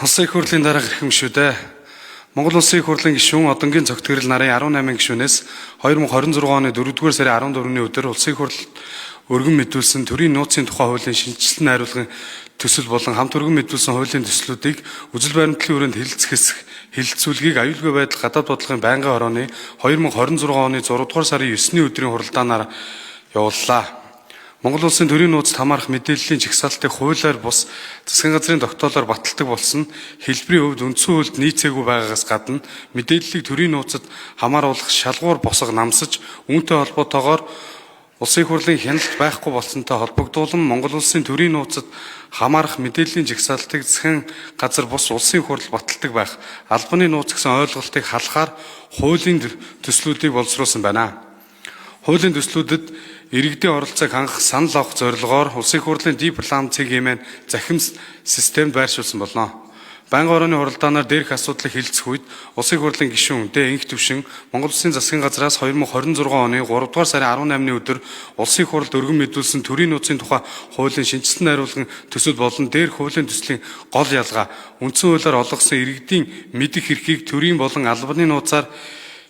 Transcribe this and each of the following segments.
Улсын их хурлын дарга эрхэм гишүүдээ. Монгол Улсын их хурлын гишүүн Одонгийн Цогтгэрэл нарын 18 гишүүнээс 2026 оны 4-р сарын 14-ний өдөр Улсын их хурл өргөн мэдүүлсэн төрийн нууцын тухай хуулийн шинэчлэн найруулгын төсөл болон хамт өргөн мэдүүлсэн хуулийн төслүүдийг үзэл баримтлалын хүрээнд хэлэлцэх хэлэлцүүлгийг аюулгүй байдал гадаад бодлогын байнгын хорооны 2026 оны 6-р сарын 9-ний өдрийн хуралдаанаар явууллаа. Монгол Улсын төрийн нууцд хамаарах мэдээллийн жагсаалтыг хуулиар бус засгийн газрын тогтоолоор баталдаг болсон нь хэлбэрийн хувьд үндсэн хуульд нийцээгүй байгаагаас гадна мэдээллийг төрийн нууцад хамааруулах шалгуур босго намсаж, үүнтэй холбоотойгоор Улсын их хурлын хяналт байхгүй болсонтой холбогдуулан Монгол Улсын төрийн нууцад хамаарах мэдээллийн жагсаалтыг засгийн газар бус Улсын их хурл баталдаг байх албаны нууц гэсэн ойлголтыг халахаар хуулийн төслүүдийг боловсруулсан байна. Хуулийн төслүүдэд иргэдийн оролцоог хангах, санал авах зорилгоор Улсын их хурлын Диплом цэг хэмээн захим системд байршуулсан болно. Байнгын орооны хуралдаанаар дээрх асуудлыг хэлэлцэх үед Улсын их хурлын гишүүн Д. Энх Төвшин Монгол Улсын засгийн газраас 2026 оны 3 дугаар сарын 18-ны өдөр Улсын их хурлд өргөн мэдүүлсэн төрийн нууцын тухай хуулийн шинэчлэн найруулгын төсөл болон дээрх хуулийн төслийн гол ялгаа үндсэн хуулиар олгосон иргэдийн мэдэх эрхийг төрийн болон албаны нууцаар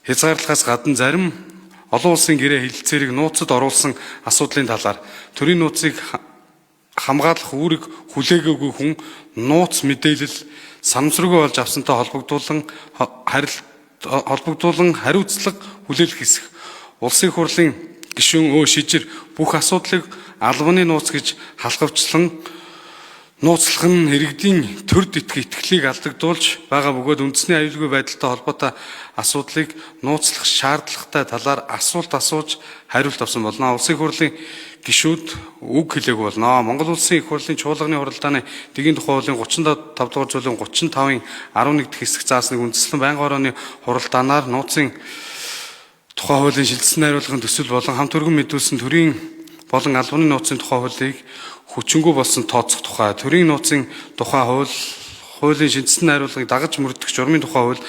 хязгаарлахаас гадна зарим олон улсын гэрээ хэлэлцээрийг нууцад оруулсан асуудлын талаар төрийн нууцыг хамгаалах үүрэг хүлээгээгүй хүн нууц мэдээлэл санамсаргүй болж авсантай холбогдуулан хариуцлага хүлээлгэх хэсэг. Улсын их хурлын гишүүн Өө Шижир бүх асуудлыг албаны нууц гэж халахвчлан нууцлах нь иргэдийн төрд итгэлийг алдагдуулж байгаа бөгөөд үндэсний аюулгүй байдалтай холбоотой асуудлыг нууцлах шаардлагатай талаар асуулт асууж хариулт авсан болно. Улсын их хурлын гишүүд үг хэлээгүй болно. Монгол Улсын их хурлын чуулганы хуралдааны дэгийн тухай хуулийн 35 дугаар зүйлийн 35-ын 11 дэх хэсэг заасныг үндэслэн байнгын орооны хуралдаанаар нууцын тухай хуулийн шилжсэн найруулгын төсөл болон хамт өргөн мэдүүлсэн төрийн болон албаны нууцын тухай хуулийг хүчингүй болсон тооцох тухай, төрийн нууцын тухай хуулийн шинэчилсэн найруулгыг дагаж мөрдөх журмын тухай хууль,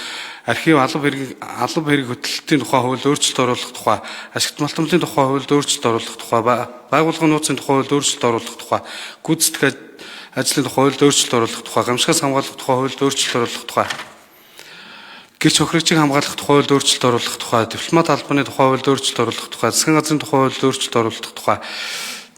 архив алба хэрэг хөтлөлтийн тухай хуульд өөрчлөлт оруулах тухай, ашигт малтамлын тухай хуульд өөрчлөлт оруулах тухай, байгууллагын нууцын тухай хуульд өөрчлөлт оруулах тухай, гүйцэтгэх ажлын тухай хуульд өөрчлөлт оруулах тухай, гамшигаас хамгаалах тухай хуульд өөрчлөлт оруулах тухай, гэрч хохирогчийг хамгаалах тухай хуульд өөрчлөлт оруулах тухай, дипломат албаны тухай хуульд өөрчлөлт оруулах тухай, засгийн газрын тухай хуульд өөрчлөлт оруулах тухай,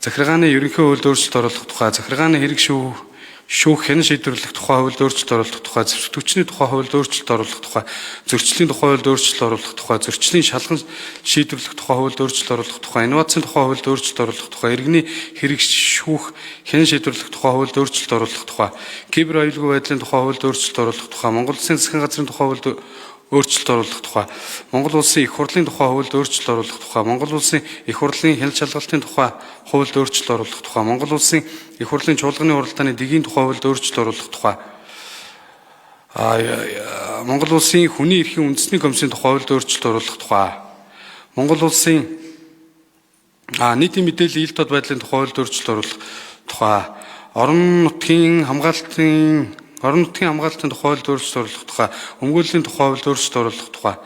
захиргааны ерөнхий хуульд өөрчлөлт оруулах тухай, захиргааны хэрэг шүүх хянан шийдвэрлэх тухай хуульд өөрчлөлт оруулах тухай, зэвсэгтүчний тухай хуульд өөрчлөлт оруулах тухай, зөрчлийн тухай хуульд өөрчлөлт оруулах тухай, зөрчлийн шалган шийдвэрлэх тухай хуульд өөрчлөлт оруулах тухай, инновацийн тухай хуульд өөрчлөлт оруулах тухай, иргэний хэрэг шүүх хянан шийдвэрлэх тухай хуульд өөрчлөлт оруулах тухай, кибер аюулгүй байдлын тухай хуульд өөрчлөлт оруулах тухай, Монгол Улсын засгийн газрын тухай хуульд өөрчлөлт оруулах тухай, Монгол Улсын их хурлын тухай хуульд өөрчлөлт оруулах тухай, Монгол Улсын их хурлын хяналт шалгалтын тухай хуульд өөрчлөлт оруулах тухай, Монгол Улсын их хурлын чуулганы хуралдааны дэгийн тухай хуульд өөрчлөлт оруулах тухай, Монгол Улсын хүний эрхийн үндэсний комиссийн тухай хуульд өөрчлөлт оруулах тухай, Монгол Улсын нийтийн мэдээллийн ил тод байдлын тухай хуульд өөрчлөлт оруулах тухай, орон нутгийн хамгаалалтын тухай хуульд өөрчлөлт оруулах тухай, өмгөөллийн тухай хуульд өөрчлөлт оруулах тухай,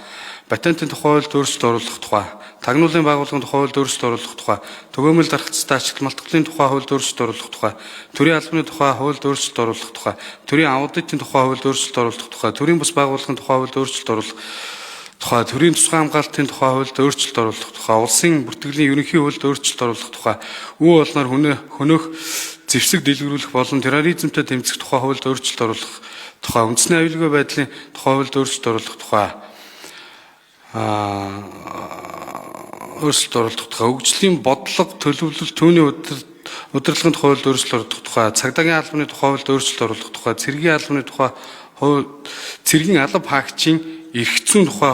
патентын тухай хуульд өөрчлөлт оруулах тухай, тагнуулын байгууллагын тухай хуульд өөрчлөлт оруулах тухай, түгээмэл дархацтай ашигт малтгалын тухай хуульд өөрчлөлт оруулах тухай, төрийн албаны тухай хуульд өөрчлөлт оруулах тухай, төрийн аудитын тухай хуульд өөрчлөлт оруулах тухай, төрийн бус байгууллагын тухай хуульд өөрчлөлт оруулах тухай, төрийн тусгай хамгаалтын тухай хуульд өөрчлөлт оруулах тухай, улсын бүртгэлийн ерөнхий хуульд өөрчлөлт оруулах тухай, үе болноор хөнөөх зэвсэг дэлгэрүүлэх болон терроризмтай тэмцэх тухай хуульд өөрчлөлт оруулах тухай, үндэсний аюулгүй байдлын тухай хуульд өөрчлөлт оруулах тухай, өөрчлөлт оруулах тухай, хөгжлийн бодлого, төлөвлөл, түүний удирдлагын тухай хуульд өөрчлөлт оруулах тухай, цагдаагийн албаны тухай хуульд өөрчлөлт оруулах тухай, цэргийн албаны тухай хууль, цэргийн алба хаагчийн эрх зүйн тухай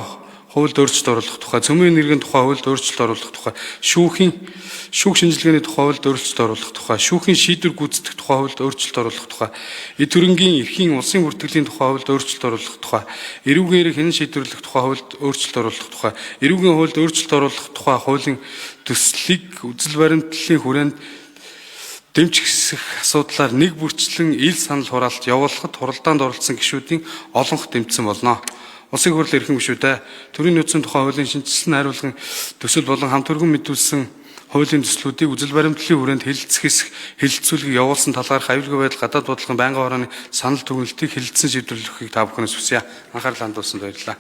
хуульд өөрчлөлт оруулах тухай, цөмийн нэргийн тухай хуульд өөрчлөлт оруулах тухай, шүүх шинжилгээний тухай хуульд өөрчлөлт оруулах тухай, шүүхийн шийдвэр гүйцэтгэх тухай хуульд өөрчлөлт оруулах тухай, эд хөрөнгийн эрхийн улсын бүртгэлийн тухай хуульд өөрчлөлт оруулах тухай, эрүүгийн эрх хянан шийдвэрлэх тухай хуульд өөрчлөлт оруулах тухай, эрүүгийн хуульд өөрчлөлт оруулах тухай хуулийн төслийг үзэл баримтлалын хүрээнд дэмжих асуудлаар нэг бүрчлэн ил санал хураалт явуулахад хуралдаанд оролцсон гишүүдийн олонх дэмжсэн болно. Улсын их хурл эрхэм гишүүдээ, төрийн нөөцийн тухай хуулийн шинэчилсэн найруулгын төсөл болон хамт өргөн мэдүүлсэн хуулийн төслүүдийг үзэл баримтлалын хүрээнд хэлэлцэх хэсэг хэлэлцүүлгийг явуулсан талаарх аюулгүй байдал гадаад бодлогын байнгын хорооны санал дүгнэлтийг хэлэлцэн шийдвэрлэхийг та бүхнээс хүсье. Анхаарал хандуулсанд баярлалаа.